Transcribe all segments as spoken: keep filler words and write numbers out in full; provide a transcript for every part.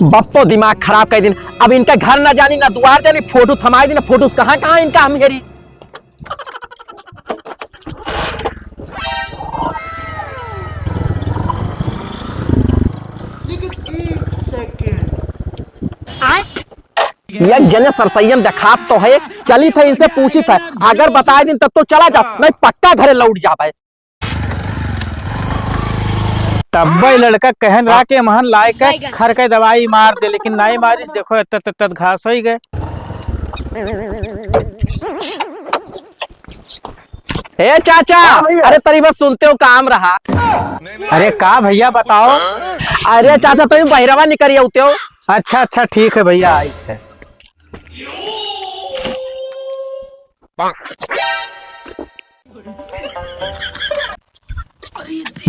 बप्पो दिमाग खराब कर दिन। अब इनका घर ना जानी, ना दुआर जानी, फोटो थमाई दिन, फोटो कहाँ, कहाँ इनका हम हेरी। लेकिन एक सेकंड। एक जने सरसैयन देखात तो है, चली थे इनसे पूछी थे, अगर बताए दिन तब तो चला जा, नहीं पक्का घरे लौट जाबे। तब्बे लड़का कहन रहा के महन लाए के खर के दवाई मार दे, लेकिन नाई मारिस। देखो, एत्तत एत्तत घास होई गए। ए चाचा, हाँ भैया। अरे तनी बस सुनते हो, काम रहा। अरे का भैया बताओ। अरे चाचा, तुम बहिरवा निकल आते हो। अच्छा अच्छा, ठीक है भैया, आई है।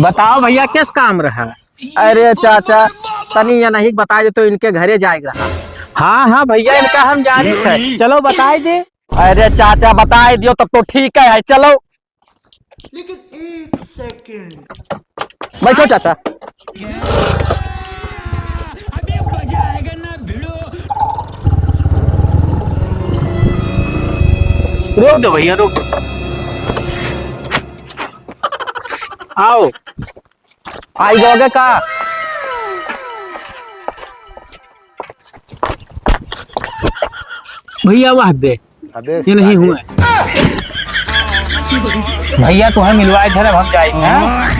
बताओ भैया, किस काम रहा? अरे चाचा, तनी ये नहीं बताए दे तो इनके घरे जाए रहा। हाँ हाँ भैया, इनका हम जानी थे, चलो बताए दे। अरे चाचा, बताए दियो तब तो ठीक है, चलो। लेकिन एक सेकंड। बैठो चाचा। अबे मजा आएगा ना भिड़ो। रोक दो भैया, रोक दो। आओ। आई जाओगे का? भैया, वाह दे। अबे ये नहीं साले। हुआ है। भैया, तुम्हें मिलवाए थे, अब हम जाए, हैं?